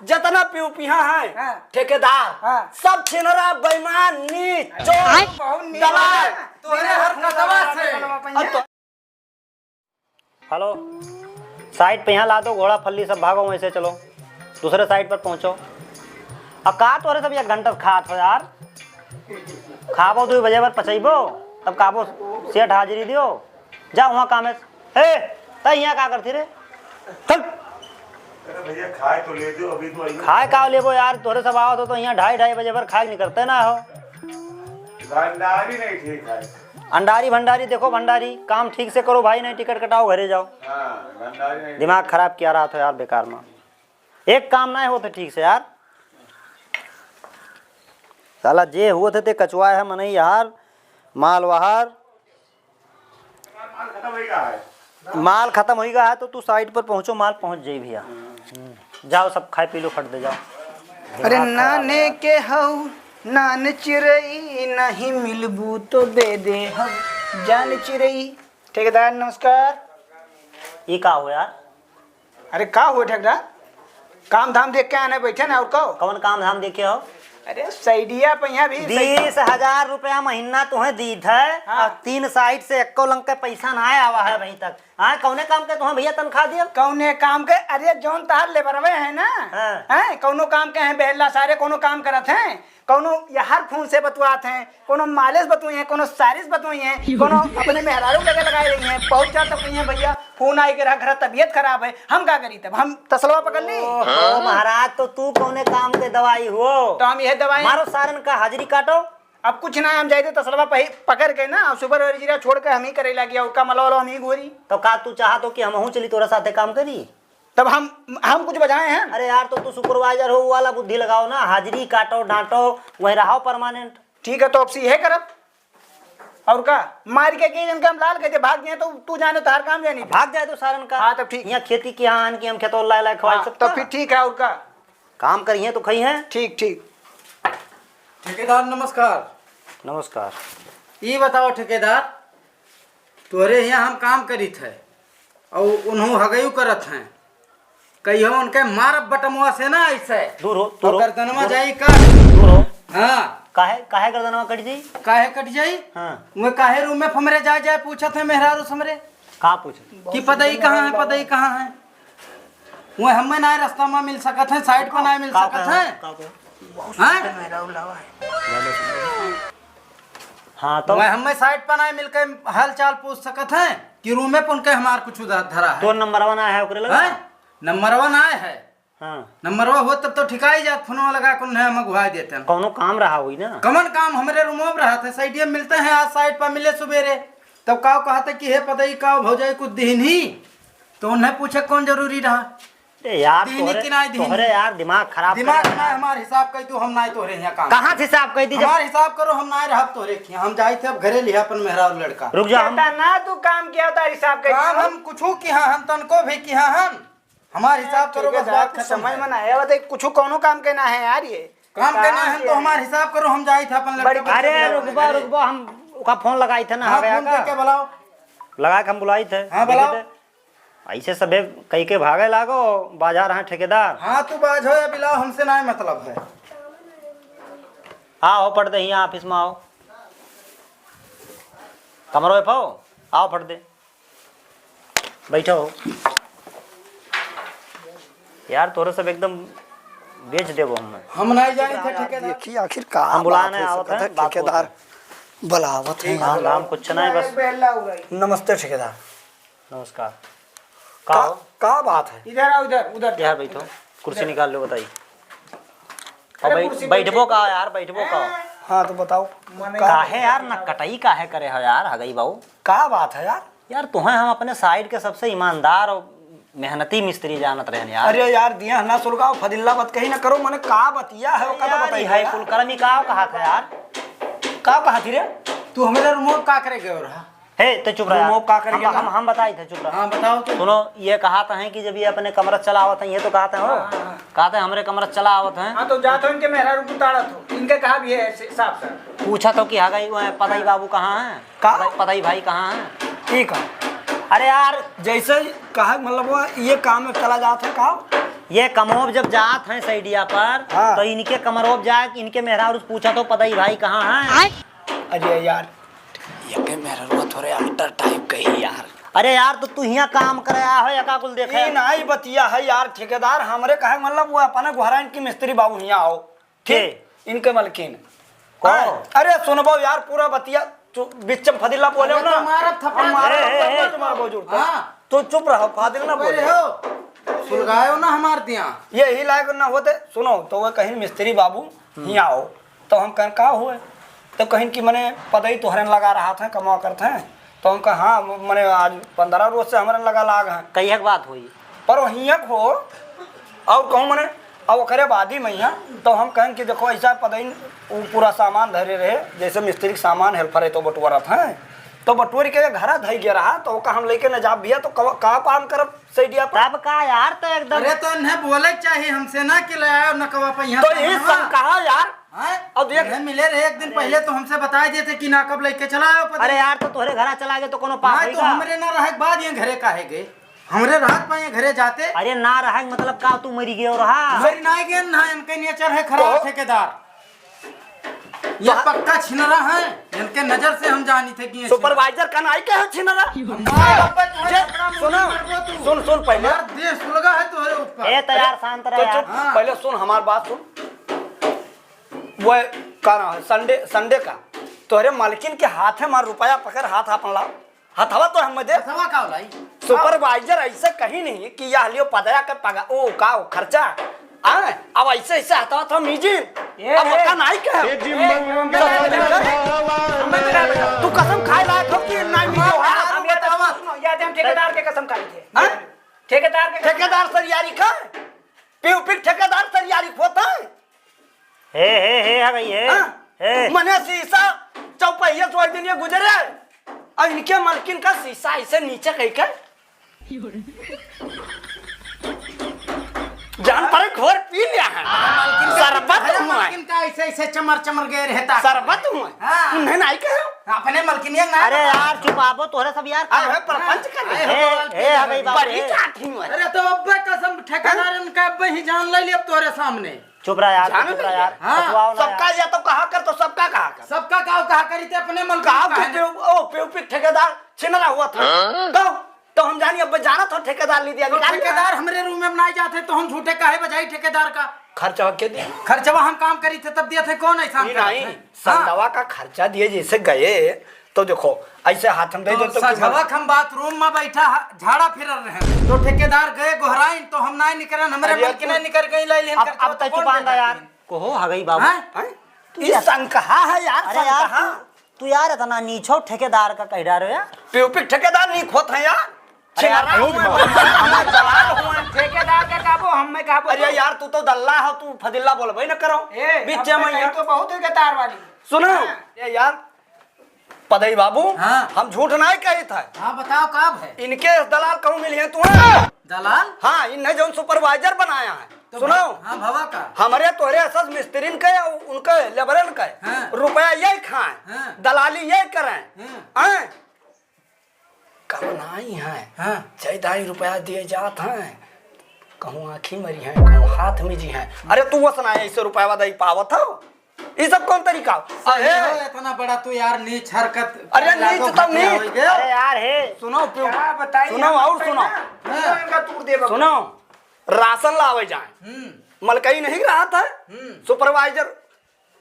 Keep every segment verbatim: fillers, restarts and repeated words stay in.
जतना पिउपिहा है, हाँ। ठेकेदार, हाँ। सब छिनरा, बेईमान, नीच, चोर, बहुत नीच दलाल। है। तोहरे हरकतवा से। अब तो हेलो, साइट पे यहाँ ला दो घोड़ा फल्ली, सब भागो वहीं से, चलो दूसरे साइट पर पहुँचो। अब का तोहरे सब एक घंटा से खात हो यार, खाबो दुइ बजे पर पचैबो, तब कहबो सेठ हाजिरी दियो, जा वहाँ काम है। ए, तै यहाँ का करती रे? चल। अरे भैया, खाए तो ले दो, अभी तो आइए। खाए का लेबो यार, तोहरे सब आवत हो तो यहाँ ढाई ढाई बजे पर खाए निकलते ना हो। भंडारी नहीं ठीक है। अंडारी भंडारी देखो भंडारी, काम ठीक से करो भाई, नहीं टिकट कटाओ, घरे जाओ। हाँ, भंडारी नहीं। दिमाग खराब किया रहा था यार, बेकार में। एक काम नहीं होते ठीक से यार। साला जे हुए थे ते कचुआ है मनई यार, माल वहार। माल खत्म होई गा है। माल खत्म होई गा है तो तू साइट पर पहुँचो, माल पहुँच जाई भैया। हम्म, जाओ सब खाए पी लो, फट दे जाओ। अरे दिमाग खराब है नाने यार। के हऊ, नान चिरई, नहीं मिलबू तो दे दे हम जान चिरई। ठेकेदार नमस्कार। ई का हो यार? अरे का हुआ ठेकेदार? काम धाम देख के आने बैठे ना, और कहो। कौन काम धाम देखे हो? अरे सैडिया पे यहाँ भी सै- बीस हजार रुपया महीना तुम्हें दीत है हाँ। और तीन साइड से एको लंग के पैसा ना आवा है अभी तक। हाँ, कौने काम के तुम्हें भैया तनख्वाह दिया? कौने काम के? अरे जौन तार लेबरवे है ना, हाँ। हैं, कौनो काम के हैं बेहला सारे, कौनो काम करत हैं? कौनो यार फोन से बतुआत हैं, कौनो मालिश बतुई हैं, कौनो सारिश बतुई हैं, कौनो अपने मेहरारू लगे लगाए रही हैं, पहुंच जात कही हैं, "भैया फोन आई के रहा, घर तबीयत खराब है।" हम का करी तब? हम तसलवा पकड़ ली? ओहो, महाराज, तो तू कौने काम के दवाई हो? तो हम यह दवाई मारो सारन का हाजिरी काटो। अब कुछ ना, हम जाए थे तसलवा पही-, पकड़ के ना, और सुपरवाइजर छोड़ के हम ही करे लागी, और का मलवा लो हम ही गोरी। तो का तू चाहत हो कि हमहू चली तोरा साथे काम करी? तब हम, हम कुछ बजाए हैं? अरे यार, तो तू सुपरवाइजर हो, वो वाला बुद्धि लगाओ ना, हाजिरी काटो, डांटो, वहीं रहो परमानेंट। ठीक है, तो अब से यह करब। और का? मार के के जन के हम लाल कहते भाग गए, तो तू जाने, तार काम जानी। भाग जाए तो सारन का। हाँ, तब ठीक। यहाँ खेती की हाँ, कि हम खेतों लाए लाए खवाए हाँ, सकते तब हैं? फिर ठीक है, और का? काम करिए तो खाई हैं। ठीक, ठीक। ठेकेदार नमस्कार। नमस्कार। ई बताओ ठेकेदार, तोहरे यहाँ हम काम करित है और उन्हों हगयू करत हैं, कहियो उनके मारब बटमवा से ना ऐसे। दूर हो, दूर और हो, गर्दनवा दूर हो। जाई का? दूर हो। हाँ। काहे, काहे गर्दनवा कट जाई? काहे कट जाई? हाँ। वो काहे रूम में हमरे जाए जाए पूछत है मेहरारू से हमरे। का पूछे? कि पदई कहाँ है, पदई कहाँ है? वो हमें ना रास्ता में मिल सकत है, साइड पर ना मिल का सकत कहे? है। का कहे? हैं? हाँ, तो? वह हमें साइड पर ना मिल के हाल चाल पूछ सकत है कि रूमे पर उनके हमार कुछ उधार धरा है। तो नंबरवा ना है ओकरे लगे? हैं? नंबरवा ना है। हाँ। नंबरवा हो तब तो ठिकाई जात, फोनवा लगा के उन्हें हम अगुवाई देते हैं। कौनो काम रहा हुई ना? कमन काम हमरे रूमो में रहत है, साइडिया मिलते हैं, आज साइड पर मिले सुबेरे, तब काव कहते कि हे पतई काव भौजाई कुछ दिहिन ही, तो उन्हें पूछे कौन जरूरी रहा? ए यार, दिहिन ही तोहरे, कि नाई दिहिन तोहरे ही? यार दिमाग खराब दिमाग करे ना, यार। हमार हिसाब कई तू, हम नाई तोहरे यहाँ काम। कहाँ से हिसाब कई दी जब हमार हिसाब करो, हम नाई रहब तोहरे खिया, हम जाई थे अब घरे लिहा अपन मेहरारू लड़का। रुक जा, हम कहता ना तू काम किया था हिसाब कई काम तू। हम कुछू किहा हन, तनको भी किहा हन। हमार हिसाब करो, ठीक है बस, साहब, बात कुछ खत्म समझ है। में ना आया, बताइए, कुछ कौनो काम के ना है यार, ये काम के ना है, तो हमार हिसाब करो, हम जाई थे अपन लड़का बड़ी बच्चा अरे, के रुकबा, लगे। रुकबा, हम ओका फोन लगाई थे ना, हाँ, हवे फोन का? करके बुलाओ। लगा के हम बुलाई थे, हाँ, देखे बुलाओ। थे। ऐसे सबे कई के भागे लागो, बाजार हाँ ठेकेदार। हाँ, तू बाज हो या बिलाओ, हमसे ना मतलब है। आओ, पढ़ दे, यहाँ ऑफिस में आओ। कमरो पे पाओ, आओ, पढ़ दे। बैठो। यार, तोरे सब एकदम बेच देबो हमें। हम नहीं जानी थे ठेकेदार। देखी आखिर का हम बुलाने बात हो आवत सकत हैं, है, बात ठेकेदार होत है। बुलावत हैं। ठीक है, नाम, नाम कुछ नहीं, बस। नमस्ते ठेकेदार। नमस्कार। का का, हो? का बात है? इधर आओ, इधर, उधर। यार, बैठो। कुर्सी इधर। निकाल लो, बताइए। अरे, अब बैठ-, कुर्सी बैठबो बैठो। का यार, बैठबो का? हाँ, तो बताओ। मने काहे यार, ना कटई काहे करे हो यार, हगई बाबू? का बात है यार? यार, तुहें हम अपने साइड के सबसे ईमानदार और मेहनती मिस्त्री जानत रहन यार। अरे यार, दिया ना सुलगाओ, फदिल्ला मत कही ना करो, मने का बतिया है, ओका तो यार, बताइए ई है यार। कुल करम, ई का कहा था यार? का कहा थी रे? तू हमारे रूमो का करे गयो रहा? हे, ते चुप रहा यार। रूमो का करे हम, गयो हम, रहा? हम बताई थे, चुप रहा। हाँ, बताओ तो। सुनो, ये कहा था है कि जब ये अपने कमरा चला आवत हैं, ये तो कहा था हो। हाँ, हाँ, हाँ। कहा था हमरे कमरा चला आवत हैं। हाँ, तो जात हो इनके मेहरारू को ताड़त हो, इनके कहा भी है ऐसे साफ साफ। पूछा तो कि हगई, वो पतई बाबू कहाँ हैं? का? पतई, पतई भाई कहाँ हैं? ई का? अरे यार। जैसे ही कहा, मतलब, वो ये काम में चला जात है, का? ये कमोब जब जात हैं सैडिया पर, हाँ। तो इनके कमरोब जाए कि इनके मेहरारू से पूछा तो पता ही भाई कहाँ हैं? अरे यार, ये के मेहरारू थोड़े alter type के ही यार। अरे यार, तो तू हियाँ काम करे आ हो या का कुल देखे? ई नाई बतिया है यार ठेकेदार, हमरे कहे मतलब वो अपने गोहराइन की मिस्त्री बाबू हियाँ आओ। ठीक? के? इनके मलकिन। कहो। हाँ, अरे सुनबो यार, पूरा बतिया, तू बीच में फदिला बोले हो अरे ना। तो मारब थप्पड़। हम मारब ए, ए, थप्पड़ ए। तुम्हारा बहुत जोर। हाँ। तू चुप रहो, फादिल ना अरे बोले। हो, सुलगायो ना हमार दिया। यही लायक ना होते, सुनो, तो वो कहीं मिस्त्री बाबू, हम्म। हियाँ आओ। तो हम कहें, "का हुए?" तो कहीं कि मने पदई तोहरे लगा रहा था, कमा करते हैं। तो हम कहा, "हाँ, मने आज पन्द्रह रोज से हमारे लगा लाग हैं।" कहिया के बात हुई? पर वहीं एक हो, और कहूँ मने, अब ओकरे बाद ही मैया, तो हम कहन कि देखो, ऐसा पता ही, वो पूरा सामान धरे रहे, जैसे मिस्त्री के सामान, helper है, तो बटोरत हैं, तो बटोर के घरा धई गया रहा, तो ओका हम लेके न जाब भैया, तो कब, का काम करब सैडिया पर? तब का यार, तो एकदम अरे, तो इन्हें बोले के चाहिए हमसे ना कि ले आयो नकवा पे यहाँ तो ये सामान। संग कहा यार। हैं? अब देख इन्हें मिले रहे एक दिन पहले, तो हमसे बताए देते कि ना कब लेके चला आयो पता अरे नहीं। यार, तो तोहरे घरा चला गए, तो कोनो पाप नहीं, है तो का? हमरे ना रहे के बाद ये घरे काहे गए? हमरे रहत पा ये घरे जाते। अरे ना रहे, मतलब का तू मरी गयो रहा? मरी ना गए ना, इनके nature है खराब तो? ठेकेदार। ये तो पक्का छिनरा है, इनके नजर से हम जानी थे कि ये supervisor का नाई के है छिनरा? हम ना बाप पे तुम्हारे जे, कपड़ा मुंह सुनो, मारबो तू। सुन, सुन पहले। यार देह सुलगा है तुम्हारे ऊपर। ए, तो यार शांत रह तो यार। चुप, हाँ। पहले सुन हमार बात सुन। वो का नाम है? Sunday, Sunday का। तोहरे मालकिन के हाथ है, मार रुपया पकड़, हाथ आपन लाओ। हथवा तो हम दे। हथवा का लाई? Supervisor ऐसे कहीं नहीं कि यह लियो पदया के पगा, ओ का, ओ खर्चा। आ, अब ऐसे, ऐसे हथवा तो हम मीजी। ए, अब ए। पता नहीं क्या। ए, जी, ए, मंगल ए, भवन। तू कसम खाए लायक हो कि नहीं मीजो, हाँ? हम ये तो सुनो, ये हम ठेकेदार के कसम खाई थे। हाँ? ठेकेदार के कसम ठेकेदार सर यारी का? पीऊ पी ठेकेदार सर यारी होता है? हे, हे, हे, आ गई, हे। हाँ? हे। मने शीशा चौपहिया से वही दिन ये गुजरे, और इनके मलकिन का शीशा ऐसे नीचे कहीं के। जान परे घोर पी लिया है। मलकिन का शरबत अरे हुआ है। मलकिन का ऐसे, ऐसे चमर, चमर गए रहता। शरबत हुआ है। हाँ। उन्हें नहीं कहो। अपने मलकिन ये ना अरे बता। यार, चुप आबो, तोहरे सब यार। अरे, प्रपंच कर रहे। आए हो, ए, बवाल ए, पी अबे रहे। बाबू, बड़ी ए। चाट ही हुआ है। अरे, तो अब्बे कसम, ठेकेदार इनका अब्बे ही जान ले ली अब तोहरे सामने। चुप रहा यार, जाने चुप रहा नहीं यार। हाँ। बतवाओ ना सबका यार। या तो कहा कर, तो सबका कहा कर। सबका का कहा करी थे अपने मलकिन कहा का फिर है? ओ, पीऊ पी ठेकेदार छिनरा हुआ था। हाँ? कहो, तो हम जानी अब जानत हो ठेकेदार ली दिया तो निकाल ठेकेदार हमरे रूम में नहीं जाते तो हम झूठे काहे बजाई ठेकेदार का? खर्चवा के दी? खर्चवा हम काम करी थे तब दिए थे, कौन ऐसा ये करत नहीं, है? हाँ। संदवा का खर्चा दिए जैसे गए तो देखो, ऐसे हाथ हम दे तो दो तो कि संझवा मर- हम बाथरूम में बैठा हा-, झाड़ा फिरल रहे। तो ठेकेदार गए गोहराइन, तो हम नाहीं निकरन, हमरे अरे मलकिन तू निकर गई, लाई लेन अब, करके अब तो तै कौन चुपान दा देखा यार। करी? कहो, हगई बाबू। हैं? हैं? तू ई यार संकहा है यार, अरे यार, संकहा। तू, तू यार इतना नीचो ठेकेदार का कह डारो यार। पीऊ पी ठेकेदार नीक होत है यार। अरे यार, छिनारा हुआ है, दलाल हुआ है। ठेकेदार का कहबो, हम में कहबो अरे तू। यार, तू तो दल्ला हो, तू फदिल्ला बोलबे न करो। ए, बीच हम में में यार। तो बहुत है गतार वाली। सुनो, हाँ। ए यार, पदई बाबू, हाँ। हम झूठ नाहीं कही था। हाँ, बताओ, का है? इनके दलाल कहूँ मिली हैं तुम्हें? दलाल? हाँ, इन्हें जौन supervisor बनाया है। तो सुनो, हाँ, भवा का? हमरे तोहरे असस मिस्त्रीन के, उनके लेबरन के, हाँ। रुपया यही खाएँ, हाँ। दलाली यही करें। हाँ। हैं? कहूँ नाहीं है। हाँ। जय दाई रुपया दिए जात हैं, कहूँ आँखी मरी हैं, कहूँ हाथ मिजी हैं। अरे तू वस ना ऐसे रुपया दई पावत हो? ई सब कौन तरीका? अरे! अरे, इतना बड़ा तू यार नीच हरकत अरे, नीच तो नीच। अरे यार, हे। सुनो, प्यो-, क्या बताई सुनो हम और बताई सुनो। ना? हाँ। इनका तूर दे बाबू। सुनो, राशन लावे जाए। हम्म। मलकई नहीं रहा था? हम्म। Supervisor,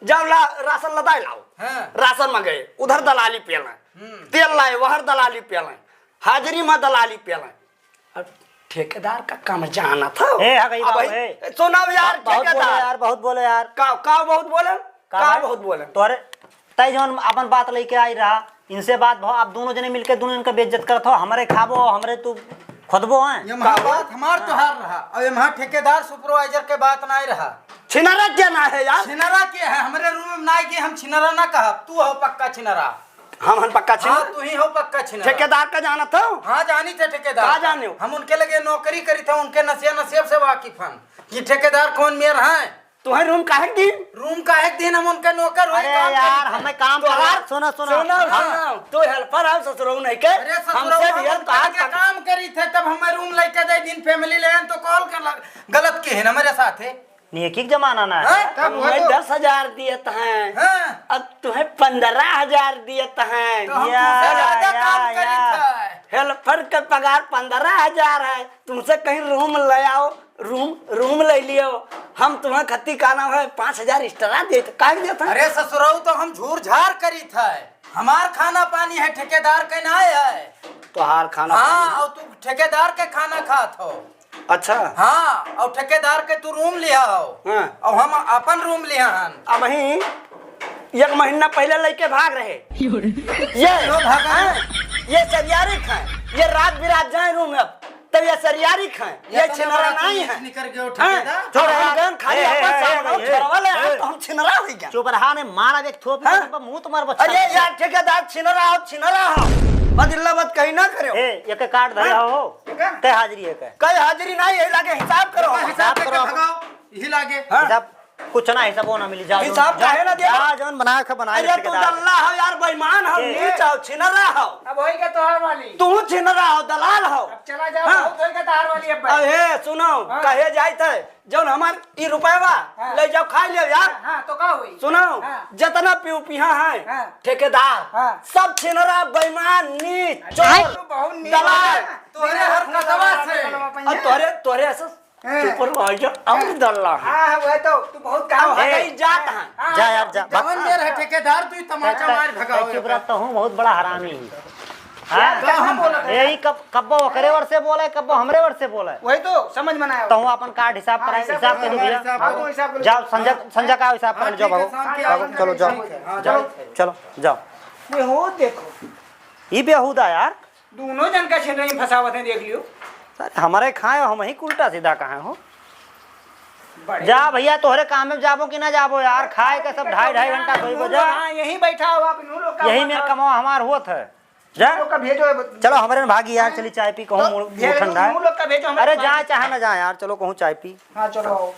जाओ ला, राशन लदाए लाओ। हाँ। राशन में गए, उधर दलाली पेलें। हम्म। तेल लाए, वहर दलाली पेलें। हाजिरी में दलाली पेलें। अब ठेकेदार का काम जानत हो? ए, हगई अब बाबू, भाई, ए। सुनाओ यार, बहुत बोलो ठेकेदार। यार, बहुत बोलो यार। का, का बहुत बोले? का का भाई? बहुत बोले? तोरे, तै जौन अपन बात लेके आई रहा, इनसे बात भाव, आप दोनों जने मिलके दोनों इनका बेइज्जत करत हो, हमरे खाबो, हमरे तू खोदबो हैं। ये महा का बात हमार तोहार रहा, और ये महा ठेकेदार supervisor के बात नाहीं रहा। छिनरा के ना है यार? छिनरा के है, हमरे रूम में नाहीं के, हम छिनरा ना कहब, तू हो पक्का छिनरा। हम हन पक्का छिनरा? हाँ, तू ही हो पक्का छिनरा। ठेकेदार का जानत हो? हाँ, जानी थे ठेकेदार का का। जाने हो? हम उनके लगे नौकरी करी थे, उनके नसिया नसीब से वाकिफ हन कि ठेकेदार कौन मेर हैं। तुहैं रूम काहे के दीन? रूम काहे के दीन? हम उनके नौकर होई, अरे काम यार, करी थे। हमें काम तोहार, करवा, सुनो, सुनो। सुनो, हाँ। सुनो। तू हेल्पर है ससुरऊ नहीं के? अरे ससुरऊ, हमसे हम भी उनके तोहार के काम करी थे, तब हमें रूम लेके दे दीन, फैमिली ले आन तो कॉल कर लग-, गलत के है ना मेरे साथ है। नेकी के जमाना ना है। हाँ? तब वो मैं तो दस हजार दियत हैं। हाँ। अब तुहैं पन्द्रह हजार दियत हैं। तो हम या, तुमसे ज्यादा या, काम करी या। थे। हेल्पर के पगार पन्द्रह हजार है, तुमसे कहीं रूम ले आओ, रूम, रूम ले लियो। हम तुहैं खत्ती का नाम है, पाँच हजार extra देत, काहे देत हैं? अरे ससुरऊ, तो हम झूर झार करी थे, हमार खाना पानी है, ठेकेदार के ना है। तोहार खाना हाँ, पानी। और तू ठेकेदार के खाना खात हो। अच्छा। हाँ, और ठेकेदार के तू रूम लिया हो। हाँ। और हम अपन रूम लिया हन। अबहीं एक महीना पहिले लइके भाग रहे। ये, लो भागा। हाँ, ये सरियारी खाए, ये रात बिरात जाए रूम में, तब ये सरियारी खाए, ये ये तो छिनरा हमारा नहीं आदमी है। निकर गयो हाँ, ठेकेदार। छोड़ हम यार। गन खाली ए, ए, अपन ए, सामान ए, छोड़वा ले, ए, तो हम छिनरा हो गया। चुप रहा, ने मारा एक थोप हाँ? के मुंह तुम्हार बच्चा। अरे यार, ठेकेदार छिनरा हो, छिनरा हो, बदिल्ला बात कहीं ना करो। ए, एक काट धरे हाँ? हो। कै हाजिरी है कै? कै हाजिरी नहीं, यही लागे हिसाब करो। हिसाब हिसाब करके करो। भगाओ, यही लागे। हाँ। हिसाब कुछ ना, हिसाब वो ना मिली, जाओ, हिसाब जाओ, काहे ना दिया? जाओ, जौन बना के बना अरे ले, तू ठेकेदार। दल्ला हो यार, बेईमान हो, के? नीच हो, छिनरा हो। अब होई का तोहार वाली? तू छिनरा हो, दलाल हो। अब चला जाओ, हाँ। बहुत होई का तोहार वाली अब। अब हे, सुनो, हाँ। कहे जाइत है, जौन हमार ई रुपयवा, हाँ। ले जाओ, खा लियो यार। हाँ, हाँ, तो का होई? सुनो, हाँ। जितना पिउ पिहा है, हाँ। ठेकेदार, हाँ। सब छिनरा, बेईमान, नीच, अरे, चोर, तू बहुत नीच दलाल। है। तोहरे हरकतवा से। अब तोहरे, तोहरे ऐसा हाँ। सुपरवाइजर और दल्ला है। हाँ, हाँ, वह तो, तू बहुत काम अब है। हटाई जात है। हाँ, जा यार, जा, जवन भाग। मेर है ठेकेदार, तू ही तमाचा ए, मार ए, भगाओ चुप एकर। रहता हूँ, बहुत बड़ा हरामी है। हाँ? क्या हम बोलत है? यही कब, कब्बो ओकरे ओर से बोले, कब्बो हमरे ओर से बोले। वही तो समझ में ना आया। तो हूँ अपन कार्ड हिसाब हाँ, कराई, हिसाब हिसाब करो। कर दो भैया। हिसाब हाँ, करो। तो हिसाब करो। जाओ, संजय, हाँ। संजय का हिसाब हाँ, कर, जाओ, ठीक है, भागो। शाम के भागो, आओ, चलो, जाओ। ठीक है, हाँ, जाओ, जाओ। चलो, जाओ। ये हो देखो। ये बेहूदा यार। दोनों जन का छिनरा ही फंसावत है, देख लियो। अरे, हमारे खाए, हम ही उल्टा सीधा कहे हो। बड़े जा भैया, तोहरे काम में जाबो कि ना जाबो यार, खाए के सब ढाई, ढाई घंटा सोइबो जा। हाँ, यहीं बैठा हो आप, इन्हों लोग का यही काम मेर है। कमावा हमार होत है। जा। इन्हों लोग का भेजो है, बत- चलो, हमरे में भागी यार, हाँ। चली चाय पी, कहूँ तो मुड़, भेजो, मुड़ ठंडा है। इन्हों लोग का भेजो, हमारे अरे, पास। जाए चाहे ना जाए यार, चलो कहूँ चाय पी। हाँ, चलो आओ।